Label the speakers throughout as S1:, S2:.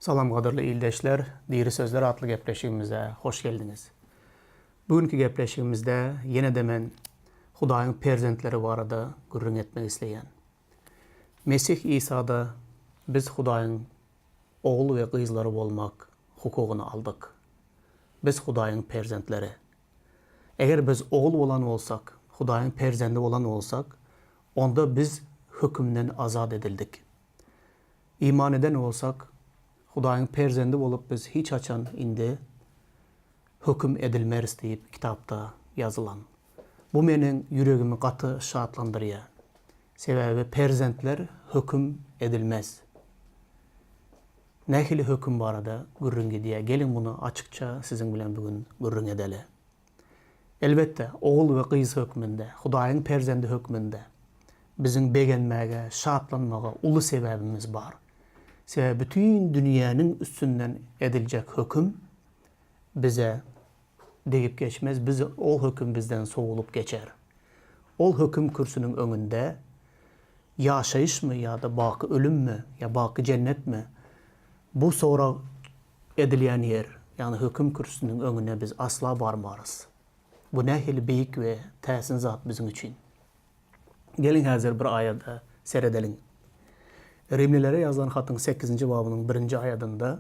S1: Salam gadyrly ildeşler, Diri sözler atly gepleşigimize hoş geldiňiz. Bu günki gepleşigimizde ýene-de men Hudaýyň perzentleri barada gürrüň etmek isleýän. Mesih Isada biz Hudaýyň ogul we gyzlary bolmak hukugyny aldyk. Biz Hudaýyň perzentleri. Eger biz ogul bolan bolsak, Hudaýyň perzendi bolan bolsak, onda biz hökümden azat edildik. Iman eden bolsak, Hudaýyň perzendi bolup biz hiç haçan indi höküm edilmeris diýip kitapda ýazylan. Bu meniň ýüregimi gaty şatlandyrýar. Sebäbi perzentler höküm edilmez. Nähili höküm barada gürrüň gidýär? Geliň muny açykça siziň bilen bu gün gürrüň edeli. Elbetde, ogul we gyz hökmünde, Hudaýyň perzendi hökmünde biziň begenmäge, şatlanmaga uly sebäbimiz bar. Sebäbi bütin dünýäniň üstünden ediljek höküm bize degip geçmez, biz ol höküm bizden sowulyp geçer. Ol höküm kürsüniň öňünde ýaşaýyşmy ýa-da baky ölümmi, ýa baky jennetmi, bu sorag edilýän ýer, ýagny höküm kürsüsiniň öňüne biz asla barmarys. Bu nähili beýik we täsin zat biziň üçin! Geliň häzir bir aýada seredeliň. Rimlilere ýazylan hatyň sekizinji babynyň birinji aýadynda,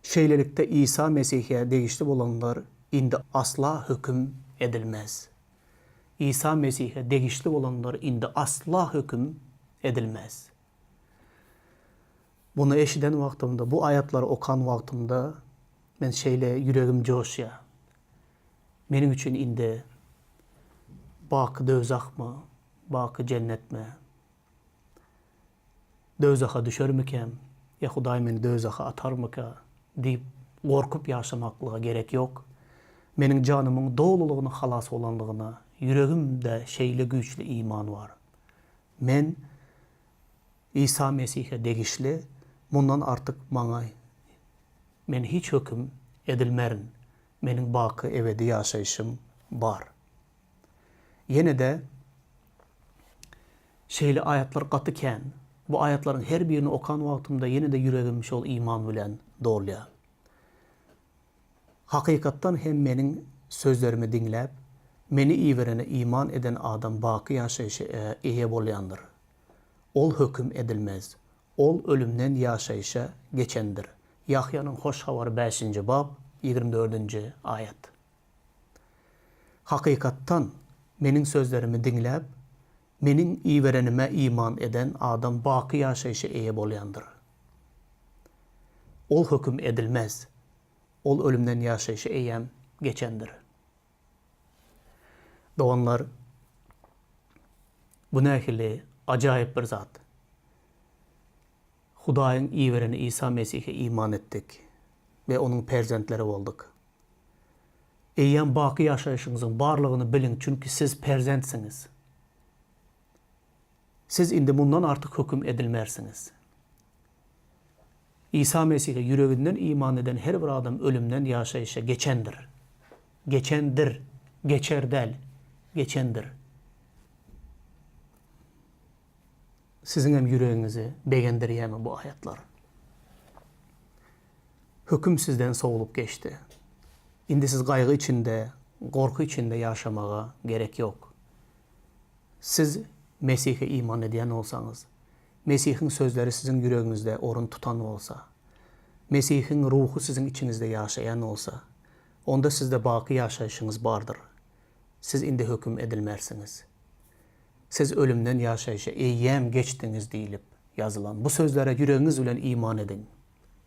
S1: Şeýlelikde, Isa Mesihe degişli bolanlar indi asla höküm edilmez. Isa Mesihe degişli bolanlar indi asla höküm edilmez. Muny eşiden wagtymda, bu aýatlary okan wagtymda men şeýle ýüregim joşýar. Meniň üçin indi baky döwzahmy, baky jennetmi? Döwzaha düşermikäm, ýa Hudaý meni döwzaha atarmyka diýip gorkup ýaşamaklyga gerek ýok. Meniň janymyň dolulygyna halas bolanlygyna ýüregimde şeýle güýçli iman bar. Men Isa Mesihe degişli, mundan artyk maňa men hiç höküm edilmerin. Meniň baky ebedi ýaşaýşym bar. Ýene-de şeýle aýatlar gaty kän. Bu aýatlaryň her birini okan wagtymda ýene-de ýüregim şol iman bilen dolýar. Hakykatdan hem meniň sözlerimi diňläp, meni iberene iman eden adam baky ýaşaýşa eýe bolýandyr. Ol höküm edilmez. Ol ölümden ýaşaýşa geçendir. Ýahýanyň Hoş Habary bäşinji bap, 24-nji aýat. Hakykatdan, Meniň sözlerimi diňläp, Meniň iberenime iman eden adam baky ýaşaýşa eýe bolýandyr. Ol höküm edilmez. Ol ölümden ýaşaýşa eýýäm geçendir. Doganlar, bu nähili ajaýyp bir zat! Hudaýyň ibereni Isa Mesihe iman etdik we Onuň perzentleri bolduk. Eýýäm baky ýaşaýşyňyzyň barlygyny biliň, çünki siz perzentsiňiz. Siz indi mundan artyk höküm edilmersiňiz. Isa Mesihe ýüreginden iman eden her bir adam ölümden ýaşaýşa geçendir. Geçendir, geçer däl, geçendir. Siziň hem ýüregiňizi begendirýärmi bu aýatlar? Höküm sizden sowlup geçdi. Indi siz gaýgy içinde, gorky içinde ýaşamaga gerek ýok. Siz Mesihe iman edýän bolsaňyz, Mesihiň sözleri siziň ýüregiňizde orun tutan bolsa, Mesihiň Ruhy siziň içiňizde ýaşaýan bolsa, onda sizde baky ýaşaýşyňyz bardyr. Siz indi höküm edilmersiňiz. Siz ölümden ýaşaýşa eýýäm geçdiňiz diýlip ýazylan bu sözlere ýüregiňiz bilen iman ediň.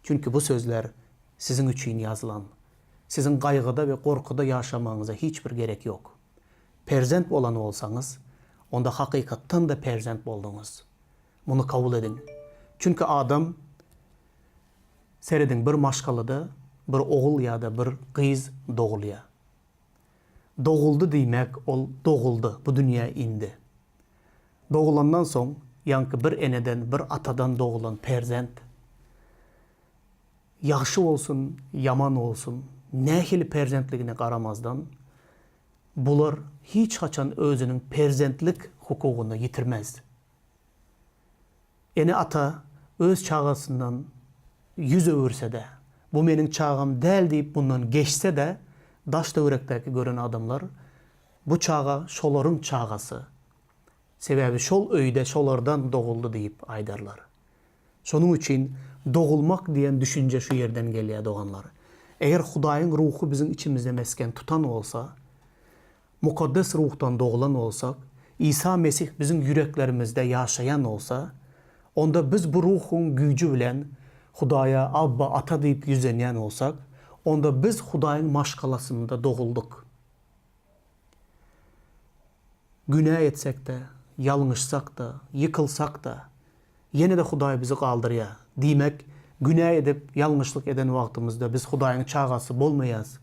S1: Çünki bu sözler siziň üçin ýazylan. Siziň gaýgyda we gorkuda ýaşamagyňyza hiç bir gerek ýok. Perzent bolan bolsaňyz, onda hakykatdan-da perzent bolduňyz. Muny kabul ediň. Çünki adam, serediň, bir maşgalada bir ogul ýa-da bir gyz dogulýar. Doguldy diýmek, ol doguldy, bu dünýä indi. Dogulandan soň, ýaňky bir eneden, bir atadan dogulan perzent, ýagşy bolsun, ýaman bolsun, nähili perzentligine garamazdan, bular hiç haçan özüniň perzentlik hukugyny ýitirmez. Ene-ata öz çagasyndan. ýüz öwürse-de, bu meniň çagam däl diýip mundan geçse-de, daş-töwerekdäki gören adamlar bu çaga şolaryň çagasy, sebäbi şol öýde şolardan doguldy diýip aýdarlar. Şonuň üçin dogulmak diýen düşünje şu ýerden gelýär doganlar. Eger Hudaýyň Ruhy biziň içimizde mesgen tutan bolsa, Mukaddes Ruhdan doglan bolsak, Isa Mesih biziň ýüreklerimizde ýaşaýan bolsa, onda biz bu Ruhuň güýji bilen Hudaýa Abba, Ata diýip ýüzlenýän bolsak, onda biz Hudaýyň maşgalasynda doguldyk. Günä etsek-de, ýalňyşsak-da, ýykylsak-da, ýene-de Hudaý bizi galdyrýar. Diýmek, günä edip, ýalňyşlyk eden wagtymyzda biz Hudaýyň çagasy bolmaýarys.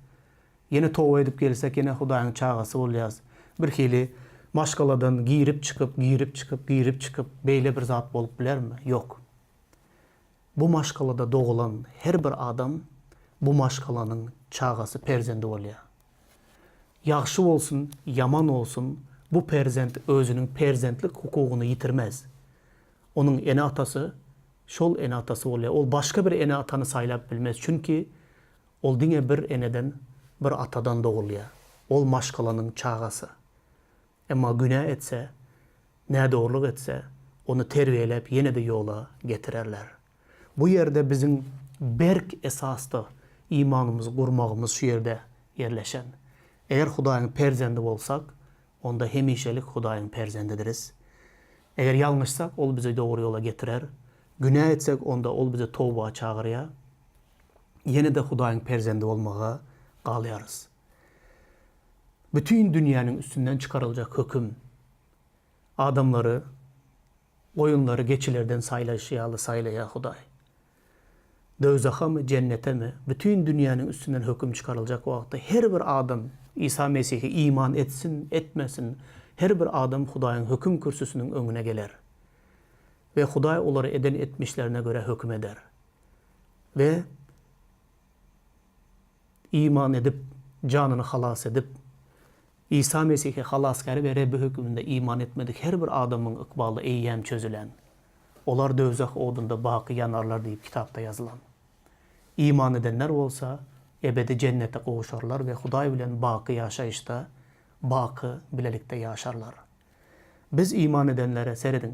S1: Ýene toba edip gelsek, ýene Hudaýyň çagasy bolýarys. Birhili maşgaladan girip-çykyp, girip-çykyp, girip-çykyp, beýle bir zat bolup bilermi? Ýok. Bu maşgalada dogulan her bir adam bu maşgalanyň çagasy, perzendi bolýar. Ýagşy bolsun, ýaman bolsun, bu perzent özüniň perzentlik hukugyny ýitirmez. Onuň ene-atasy şol ene-atasy bolýar. Ol başga bir ene-atany saýlap bilmez, çünki ol diňe bir eneden, bir atadan dogulýar. Ol maşgalanyň çagasy. Emma günä etse, nädogrulyk etse, ony terbiýeläp ýene-de ýola getirerler. Bu ýerde biziň berk esasda imanymyzy gurmagymyz şu ýerde ýerleşen. Eger Hudaýyň perzendi bolsak, onda hemişelik Hudaýyň perzendidiris. Eger ýalňyşsak, Ol bizi dogry ýola getirer. Günä etsek, onda Ol bizi toba çagyrýar. Ýene-de Hudaýyň perzendi bolmaga galýarys. Bütin dünýäniň üstünden çykaryljak höküm adamlary goýunlary geçilerden saýlaýşy ýaly saýlaýar Hudaý. Döwzahamy, jennetemi, bütin dünýäniň üstünden höküm çykaryljak wagtda her bir adam Isa Mesihe iman etsin, etmesin, her bir adam Hudaýyň höküm kürsüsiniň öňüne geler. We Hudaý olary eden etmişlerine görä höküm eder. We Iman edip, janyny halas edip, Isa Mesihe Halasgäri we Rebbi höküminde iman etmedik her bir adamyň ykbaly eýýäm çözülen. Olar döwzah odunda baky ýanarlar diýip kitapda ýazylan. Iman edenler bolsa, ebedi jennete gowuşarlar we Hudaý bilen baky ýaşaýyşda baky bilelikde ýaşarlar. Biz iman edenlere serediň.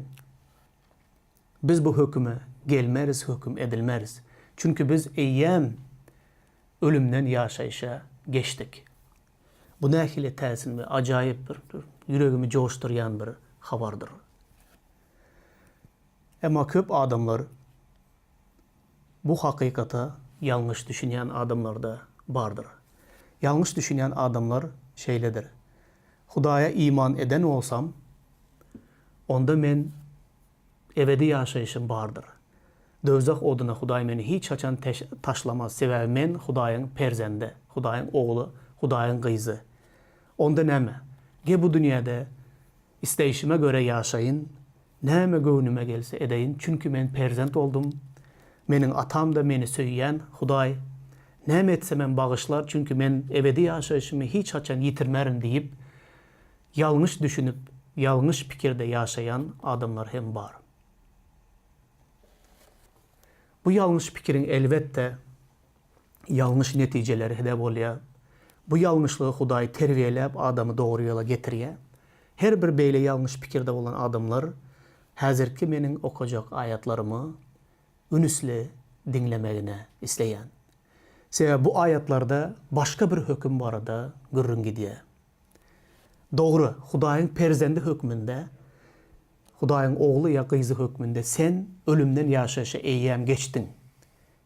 S1: Biz bu höküme gelmeris, höküm edilmeris. Çünki biz eýýäm ölümden ýaşaýşa geçdik. Bu nähili täsin we ajaýyp bir, ýüregimi joşdurýan bir habardyr. Emma köp adamlar bu hakykata ýalňyş düşünýän adamlar-da bardyr. Ýalňyş düşünýän adamlar şeýledir, Hudaýa iman eden bolsam, onda men Ebedi ýaşaýşym bardyr. Dowzah oduna Hudaý meni hiç haçan taşlamaz, sebäbi men Hudaýyň perzendi, Hudaýyň ogly, Hudaýyň gyzy. Onda näme? Ge bu dünýäde isleýşime görä ýaşaýyn, näme göwnüme gelse edeýin, çünki men perzent boldum, meniň Atam-da meni söýýän Hudaý, näme etsemem bagyşlar, çünki men ebedi ýaşaýşymy hiç haçan ýitirmerin diýip, Ýalňyş düşünip, ýalňyş pikirde ýaşaýan adamlar hem bar. Bu ýalňyş pikiriň elbetde ýalňyş netijeleri-de bolýar. Bu ýalňyşlygy Hudaý terbiýeläp adamy dogry ýola getirýär. Her bir beýle ýalňyş pikirde bolan adamlar häzirki meniň okajak aýatlarymy ünüsli diňlemegine isleýän. Sebäbi bu aýatlarda başga bir höküm barada gürrüň gidýär. Dogry, Hudaýyň perzendi hökmünde, Hudaýyň ogly ýa gyzy hökmünde sen ölümden ýaşaýşa eýýäm geçdiň.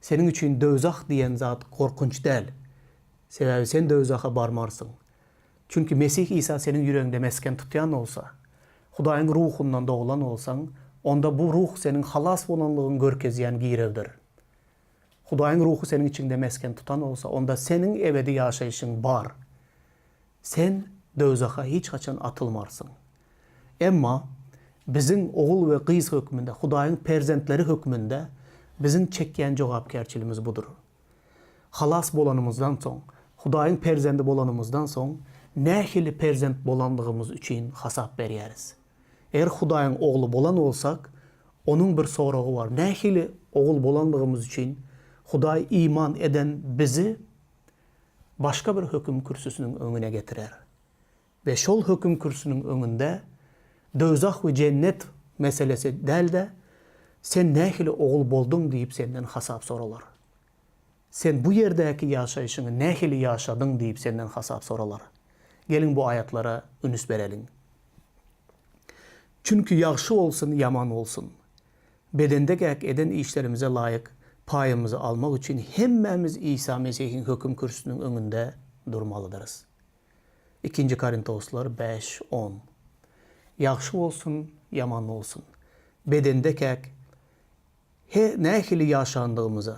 S1: Seniň üçin döwzah diýen zat gorkunç däl. Sebäbi sen döwzaha barmarsyň. Çünki Mesih Isa seniň ýüregiňde mesgen tutýan bolsa, Hudaýyň Ruhundan doglan bolsaň, onda bu Ruh seniň halas bolanlygyňy görkezýän girewdir. Hudaýyň Ruhy seniň içiňde mesgen tutan bolsa, onda seniň ebedi ýaşaýşyň bar. Sen dowzaha hiç haçan atylmarsyň. Emma biziň ogul we gyz hökmünde, Hudaýyň perzentleri hökmünde biziň çekýän jogapkärçiligimiz budur. Halas bolanymyzdan soň, Hudaýyň perzendi bolanymyzdan soň, nähili perzent bolandygymyz üçin hasap berýäris. Eger Hudaýyň ogly bolan bolsak, Onuň bir soragy bar, nähili ogul bolandygymyz üçin? Hudaý iman eden bizi başga bir höküm kürsüsiniň öňüne getirer. We şol höküm kürsüniň öňünde döwzah we jennet meselesi däl-de, sen nähili ogul bolduň diýip senden hasap soralar. Sen bu ýerdäki ýaşaýşyňy nähili ýaşadyň diýip senden hasap soralar. Geliň bu aýatlara ünüs bereliň. Çünki ýagşy bolsun, ýaman bolsun, bedende-gäk eden işlerimize laýyk paýymyzy almak üçin hemmämiz Isa Mesihiň höküm kürsüsiniň öňünde durmalydyrys. Ikinji Korintoslar bäş, on. Ýagşy bolsun, ýaman bolsun, bedende-käk He nähili ýaşandygymyza,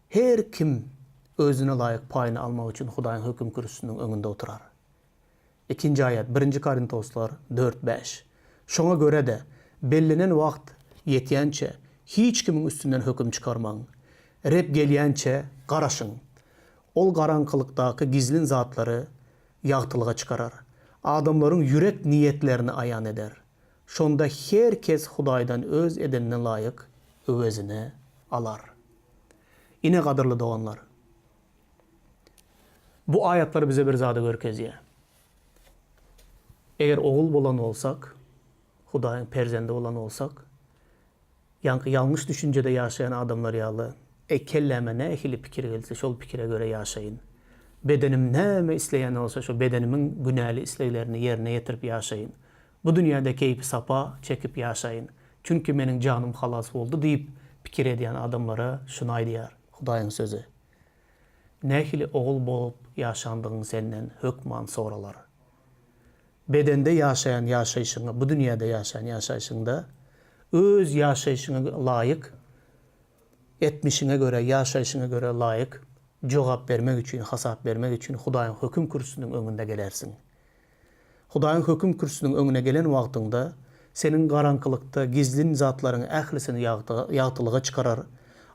S1: her kim özüne laýyk paýyny almak üçin Hudaýyň höküm kürsüsiniň öňünde oturar. Ikinji aýat, Birinji Korintoslar dört, bäş. Şoňa görä-de, bellenen wagt ýetýänçä, hiç kimiň üstünden höküm çykarmaň. Reb gelýänçä garaşyň. Ol garaňkylykdaky gizlin zatlary ýagtylyga çykarar. Adamlaryň ýürek niýetlerini aýan eder. Şonda her kes Hudaýdan öz edenine laýyk öwezini alar. Ine, gadyrly doganlar, bu aýatlar bize bir zady görkezýär. Eger ogul bolan bolsak, Hudaýyň perzendi bolan bolsak, Ýaňky ýalňyş düşünjede ýaşaýan adamlar ýaly, Eý, kelläme nähili pikir gelse, şol pikire görä ýaşaýyn. Bedenim näme isleýän bolsa, şo bedenimiň günäli isleglerini ýerine ýetirip ýaşaýyn. Bu dünýäde keýpi-sapa çekip ýaşaýyn. Çünki meniň janym halas boldy diýip pikir edýän adamlara şuny aýdýar Hudaýyň Sözi, Nähili ogul bolup ýaşandygyň senden hökman soralar. Bedende ýaşaýan ýaşaýşyňa, bu dünýäde ýaşaýan ýaşaýşyňda öz ýaşaýşyňa laýyk, etmişiňe görä, ýaşaýşyňa görä laýyk jogap bermek üçin, hasap bermek üçin Hudaýyň höküm kürsüsiniň öňünde gelersiň. Hudaýyň höküm kürsüsiniň öňüne gelen wagtyňda, seniň garaňkylykda gizlin zatlaryň ählisini ýagtylyga çykarar,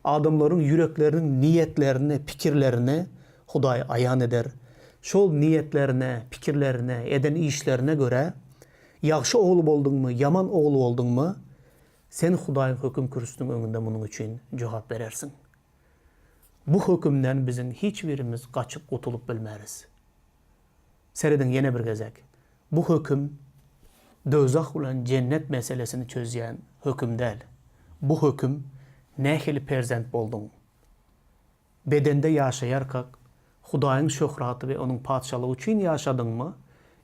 S1: adamlaryň ýürekleriniň niýetlerini, pikirlerini Hudaý aýan eder. Şol niýetlerine, pikirlerine, eden işlerine görä, ýagşy ogul bolduňmy, ýaman ogul bolduňmy, sen Hudaýyň höküm kürsüsiniň öňünde munuň üçin jogap berersiň. Bu hökümden biziň hiç birimiz gaçyp gutulyp bilmeris. Serediň ýene bir gezek. Bu höküm döwzah bilen jennet meselesini çözýän höküm däl. Bu höküm nähili perzent bolduň? Bedende ýaşaýarkak, Hudaýyň şöhraty we Onuň Patyşalygy üçin ýaşadyňmy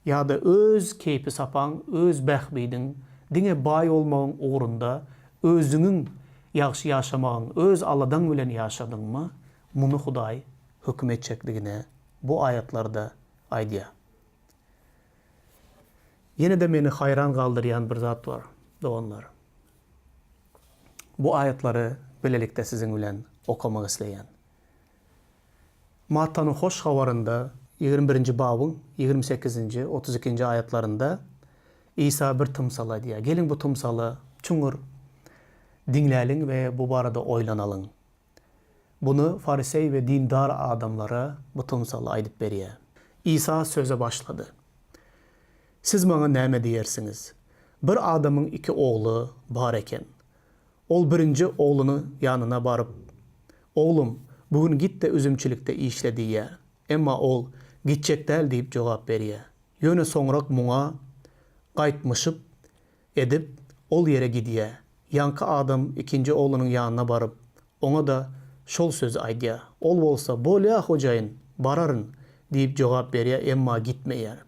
S1: ýa-da öz keýpi-sapaň, öz bähbidiň, diňe baý bolmagyň ugrunda özüňiň ýagşy ýaşamagyň, öz aladaň bilen ýaşadyňmy, muny Hudaý höküm etjekdigini bu aýatlarda aýdýar. Ýene-de meni haýran galdyrýan bir zat bar, doganlar. Bu aýatlary bilelikde siziň bilen okamak isleýän. Mattanyň Hoş Habarynda ýigrimi birinji babyň ýigrimi sekizinji, otuz ikinji aýatlarynda Isa bir tymsal aýdýar. Geliň bu tymsaly çuňňur diňläliň we bu barada oýlanalyň. Buny fariseý we dindar adamlara bu tymsaly aýdyp berýär. Isa söze başlady. Siz maňa näme diýersiňiz? Bir adamyň iki ogly bar eken. Ol birinji ogluny ýanyna baryp, Oglum, bu gün git-de üzümçilikde işle diýýär. Emma ol, Gitjek däl diýip jogap berýär. Ýöne soňrak muňa gaýtmyşyp edip, ol ýere gidýär. Ýaňky adam ikinji oglunyň ýanyna baryp, oňa-da şol sözi aýdýar. Ol bolsa, Bolýa, hojaýyn, bararyn diýip jogap berýär, emma gitmeýär.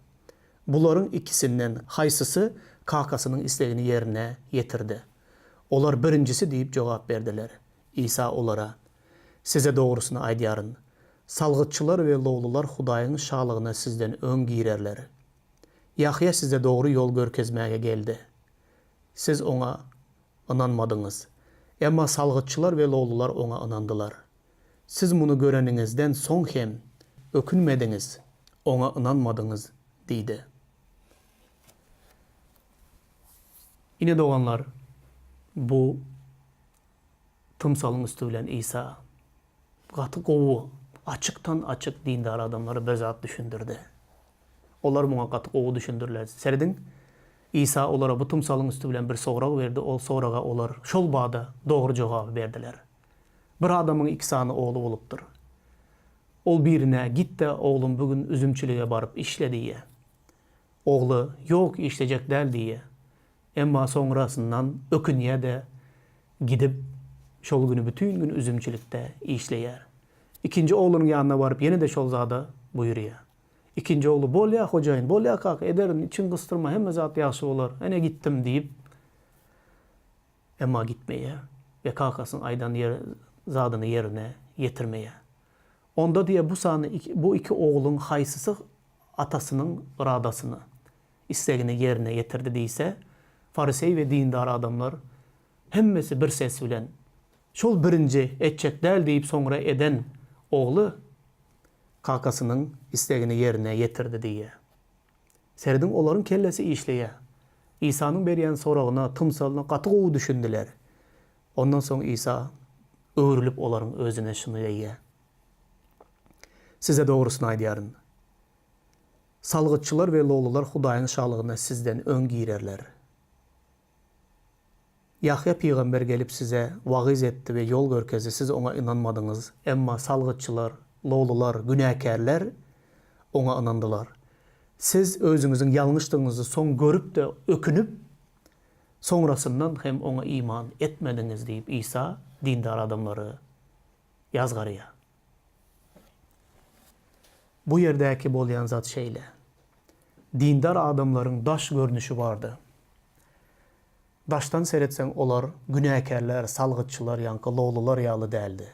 S1: Bularyň ikisinden haýsysy kakasynyň islegini ýerine ýetirdi? Olar birinjisi diýip jogap berdiler. Isa olara, Size dogrusyny aýdýaryn, salgytçylar we lowlular Hudaýyň Şalygyna sizden öň girerler. Ýahýa size dogry ýol görkezmäge geldi. Siz oňa ynanmadyňyz. Emma salgytçylar we lowlular oňa ynandylar. Siz muny göreniňizden soň hem ökünmediňiz, oňa ynanmadyňyz diýdi. Ine doganlar, bu tymsalyň üsti bilen Isa gaty gowy, açykdan-açyk dindar adamlara bir zat düşündirdi. Olar muňa gaty gowy düşündirler. Serediň, Isa olara bu tymsalyň üsti bilen bir sorag berdi, ol soraga olar şol bada dogry jogaby berdiler. Bir adamyň iki sany ogly bolupdyr. Ol birine, Git-de, oglum, bu gün üzümçilige baryp işle diýýär. Ogly, Ýok, işlejek däl diýýär. Emma soňrasyndan ökünýär-de, gidip, şol güni bütin gün üzümçilikde işleýär. Ikinji oglunyň ýanyna baryp, ýene-de şol zada buýurýar. Ikinji ogly, Bolýa, hojaýyn, bolýa, kaka, ederin, içiňi gysdyrma, hemme zat ýagşy bolar, ene gitdim diýip, emma gitmeýär we kakasynyň aýdan ýer zadyny ýerine ýetirmeýär. Onda diýýär, bu sany bu iki ogluň haýsysy atasynyň yradasyny, islegini ýerine ýetirdi diýse, fariseý we dindar adamlar hemmesi bir ses bilen, Şol birinji etjek däl diýip soňra eden ogly kakasynyň islegini ýerine ýetirdi diýýär. Serediň olaryň kellesi işleýär. Isanyň berýän soragyna, tymsalyna gaty gowy düşündiler. Ondan soň Isa öwrülip olaryň özüne şuny diýýär, Size dogrusyny aýdýaryn. Salgytçylar we lowlular Hudaýyň Şalygyna sizden öň girerler. Ýahýa pygamber gelip size wagyz etdi we ýol görkezdi, siz oňa ynanmadyňyz, emma salgytçylar, lowlular, günäkärler oňa ynandylar. Siz özüňiziň ýalňyşdygyňyzy soň görüp-de ökünip, soňrasyndan hem oňa iman etmediňiz diýip Isa dindar adamlary ýazgarýar. Bu ýerdäki bolýan zat şeýle. Dindar adamlaryň daş görnüşi bardy. Daşdan seretseň olar günäkärler, salgytçylar ýaňky lowlular ýaly däldi.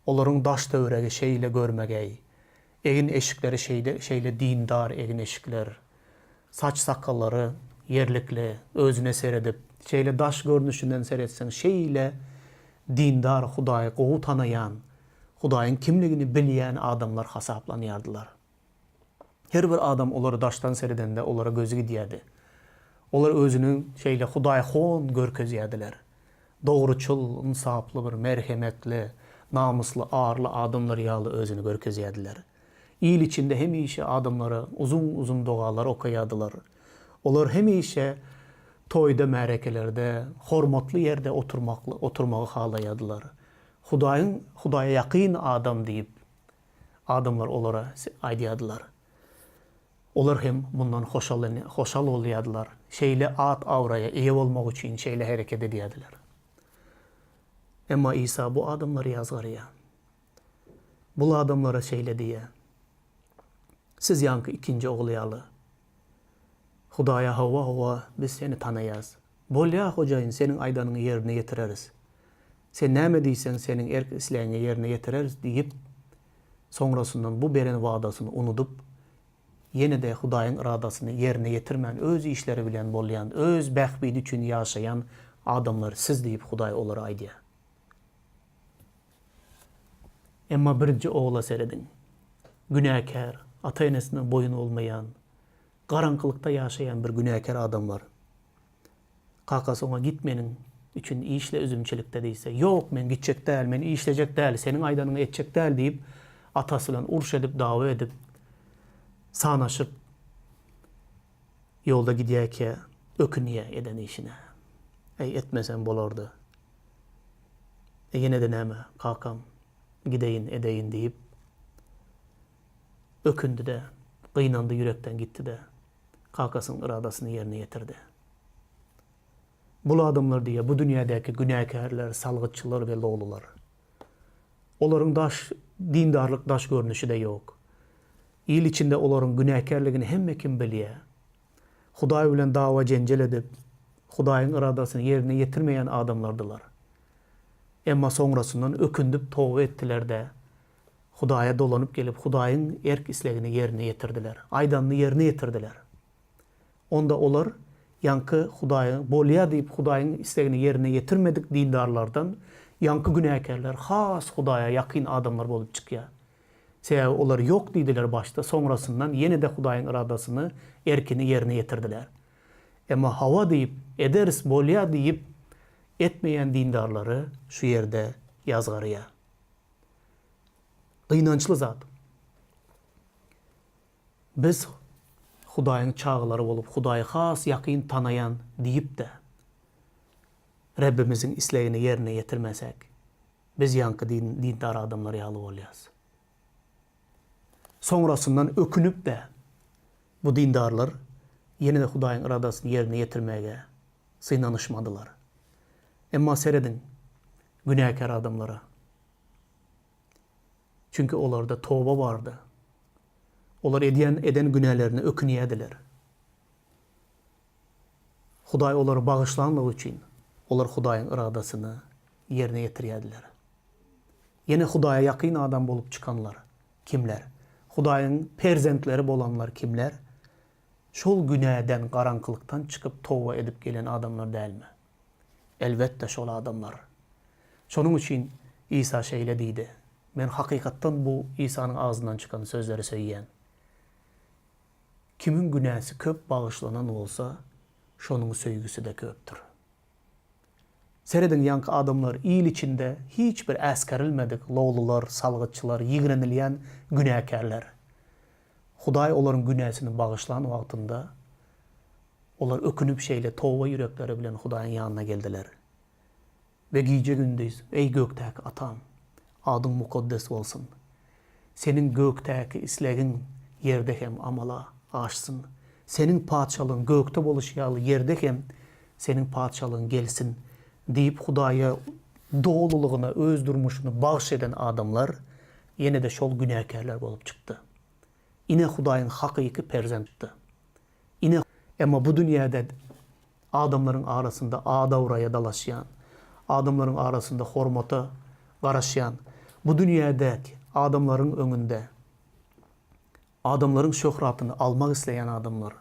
S1: Olaryň daş-töweregi şeýle görmegeý. Egin-eşikleri şeýde şeýle dindar egin-eşikler. Saç-sakgallary ýerlikli, özüne seredip, şeýle daş görnüşinden seretseň şeýle dindar, Hudaýy gowy tanaýan, Hudaýyň kimligini bilýän adamlar hasaplanýardylar. Her bir adam olara daşdan seredende olara gözi gidýärdi. Olar özüni şeýle hudaýhon görkezýärdiler. Dogruçyl, ynsaply bir merhemetli, namysly, arly adamlar ýaly özüni görkezýärdiler. Il içinde hemişe adamlara uzyn-uzyn dogalar okaýardylar. Olar hemişe toýda, märekelerde, hormatly ýerde oturmakly, oturmagy halaýardylar. Hudaýyň, Hudaýa ýakyn adam diýip, adamlar olara aýdýardylar. Olar hem mundan hoşal hoşal bolýardylar. Şeýle at-abraýa eýe bolmak üçin şeýle hereket edýärdiler. Emma Isa bu adamlary ýazgarýar. Bul adamlara şeýle diýýär, Siz ýaňky ikinji ogul ýaly, Hudaýa hawa, hawa, biz seni tanaýas. Bolýa, hojaýyn, seniň aýdanyňy ýerine ýetireris. Sen näme diýseň, seniň erk-islegiňi ýerine ýetireris diýip, soňrasyndan bu beren wadasyny unudyp, ýene-de Hudaýyň yradasyny ýerine ýetirmän öz işleri bilen bolýan, öz bähbidi üçin ýaşaýan adamlar siz diýip Hudaý olara aýdýar. Emma birinji ogla serediň. Günäkär, ata-enesine boýun bolmaýan, garaňkylykda ýaşaýan bir günäkär adam bar. Kakasy oňa git meniň üçin işle üzümçilikde diýse, ýok men gitjek däl, men işlejek däl, seniň aýdanyňy etjek däl diýip, atasy bilen uruş edip, dawa edip, sanaşyp, ýolda gidýärkä ökünýär eden işine. Eý, etmesem bolardy. E ýene-de näme, kakam, gideýin, edeýin diýip, ökündi-de, gynandy ýürekden gitdi-de, kakasynyň yradasyny ýerine ýetirdi. Bul adamlar diýýär, bu dünýädäki günäkärler, salgytçylar we lowlular. Olaryň daş, dindarlyk daş görnüşi-de ýok. Il içinde olaryň günäkärligini hemme kim bilýär. Hudaý bilen dawa-jenjel edip, Hudaýyň yradasyny ýerine ýetirmeýän adamlardylar. Emma soňrasyndan ökündip toba etdiler-de, Hudaýa dolanyp gelip, Hudaýyň erk-islegini ýerine ýetirdiler. Aýdanyny ýerine ýetirdiler. Onda olar ýaňky Hudaýyň, bolýa diýip Hudaýyň islegini ýerine ýetirmedik dindarlardan ýaňky günäkärler has Hudaýa ýakyn adamlar bolup çykýar. Sebäbi olar ýok diýdiler başda, soňrasyndan ýene-de Hudaýyň yradasyny, erkini ýerine ýetirdiler. Emma hawa diýip, ederis, bolýa diýip etmeýän dindarlary şu ýerde ýazgarýar. Gynançly zat. Biz Hudaýyň çagalary bolup, Hudaýy has ýakyn tanaýan diýip-de, Rebbimiziň islegini ýerine ýetirmesek. Biz ýaňky dindar adamlar ýaly bolýas. Soňrasyndan ökünip-de, bu dindarlar ýene-de Hudaýyň yradasyny ýerine ýetirmäge synanyşmadylar. Emma serediň, günäkär adamlara. Çünki olarda toba bardy. Olar edýän eden günälerine ökünýärdiler. Hudaý olary bagyşlanlygy üçin, olar Hudaýyň yradasyny ýerine ýetirýärdiler. Ýene Hudaýa ýakyn adam bolup çykanlar kimler? Hudaýyň perzentleri bolanlar kimler? Şol günäden, garaňkylykdan çykyp toba edip gelen adamlar dälmi? Elbetde, şol adamlar. Şonuň üçin Isa şeýle diýdi, Men hakykatdan bu Isanyň agzyndan çykan sözleri söýýän. Kimiň günäsi köp bagyşlanan bolsa, şonuň söýgüsi-de köpdür. Serediň, ýaňky adamlar il içinde hiç bir äsgerilmedik lowlular, salgytçylar, ýigrenilýän günäkärler. Hudaý olaryň günäsini bagyşlan wagtynda, olar ökünip şeýle toba ýürekleri bilen Hudaýyň ýanyna geldiler. We gije-gündiz, Eý gökdäki Atam, adyň mukaddes bolsun. Seniň gökdäki islegiň ýerde hem amala aşsyn. Seniň Patyşalygyň gökde boluşy ýaly ýerde hem Seniň Patyşalygyň gelsin diýip Hudaýa dolulygyna öz durmuşyny bagyş eden adamlar ýene-de şol günäkärler bolup çykdy. Ine Hudaýyň hakyky perzentdi. Ine, emma bu dünýäde adamlaryň arasynda at-abraýa dalaşýan, adamlaryň arasynda hormata garaşýan, bu dünýädäki adamlaryň öňünde adamlaryň şöhratyny almak isleýän adamlar,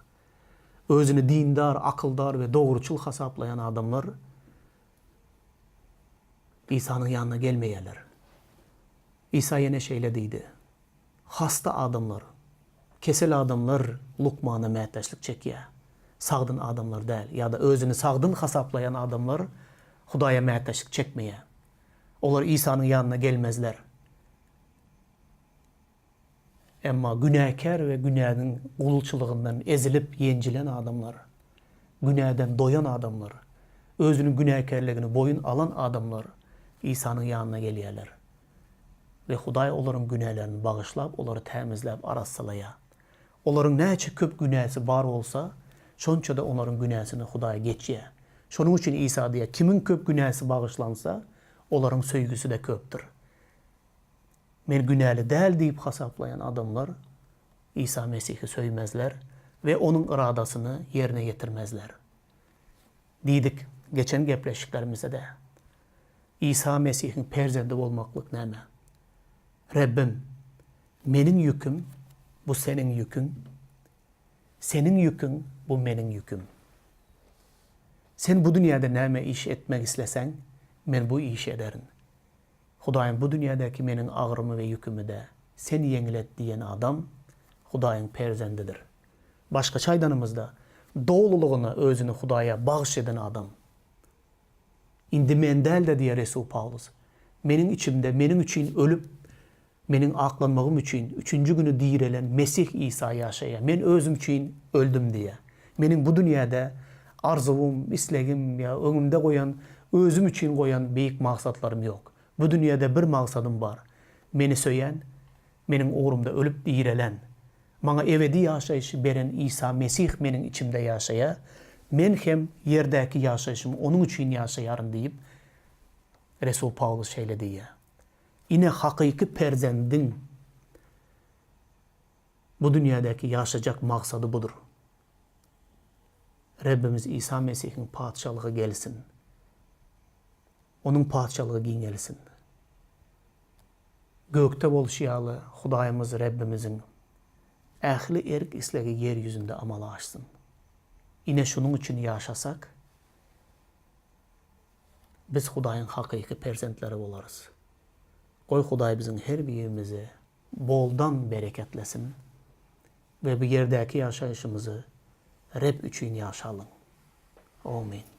S1: özüni dindar, akyldar we dogruçyl hasaplaýan adamlar Isanyň ýanyna gelmeýärler. Isa ýene şeýle diýdi, Hasta adamlar, kesel adamlar lukmana mätäçlik çekýär. Sagdyn adamlar däl ýa-da özüni sagdyn hasaplaýan adamlar Hudaýa mätäçlik çekmeýär. Olar Isanyň ýanyna gelmezler. Emma günäkär we günäniň gulçulygyndan ezilip ýenjilen adamlar, günäden doýan adamlar, özüniň günäkärligini boýun alan adamlar Isanyň ýanyna gelýärler. We Hudaý olaryň günälerini bagyşlap, olary tämizläp arassalaýar. Olaryň näçe köp günäsi bar bolsa, şonça-da olaryň günäsini Hudaý geçýär. Şonuň üçin Isa diýýär, Kimiň köp günäsi bagyşlansa, olaryň söýgüsi-de köpdür. Men günäli däl diýip hasaplaýan adamlar Isa Mesihi söýmezler we Onuň yradasyny ýerine ýetirmezler. Diýdik geçen gepleşiklerimizde-de. Isa Mesihiň perzendi bolmaklyk näme? Rebbim, meniň ýüküm, bu Seniň ýüküň, Seniň ýüküň, bu meniň ýüküm. Sen bu dünýäde näme iş etmek isleseň, men bu işi ederin. Hudaýyň bu dünýädäki meniň agyrymy we ýükümi-de Sen ýeňil et diýen adam Hudaýyň perzendidir. Başgaça aýdanymyzda, dolulygyna özüni Hudaýa bagyş eden adam. Indi men däl-de diýýär resul Pawlus, meniň içimde meniň üçin ölüp, meniň aklanmagym üçin üçünji güni direlen Mesih Isa ýaşaýar. Men özüm üçin öldüm diýýär. Meniň bu dünýäde arzuwym, islegim ýa öňümde goýan, özüm üçin goýan beýik maksatlarym ýok. Bu dünýäde bir maksadym bar. Meni söýen, meniň ugrumda ölüp direlen, maňa ebedi ýaşaýşy beren Isa Mesih meniň içimde ýaşaýar, men hem ýerdäki ýaşaýşymy Onuň üçin ýaşaýaryn diýip, resul Pawlus şeýle diýýär. Ine hakyky perzendiň bu dünýädäki ýaşajak maksady budur. Rebbimiz Isa Mesihiň Patyşalygy gelsin. Onuň Patyşalygy giňelsin. Gökde bolşy ýaly, Hudaýymyz Rebbimiziň ähli erk-islegi ýer ýüzünde amala aşsyn. Ine şunuň üçin ýaşasak, biz Hudaýyň hakyky perzentleri bolarys. Goý Hudaý biziň her birimizi boldan bereketlesin we bu ýerdäki ýaşaýşymyzy Reb üçin ýaşalyň. Omyn.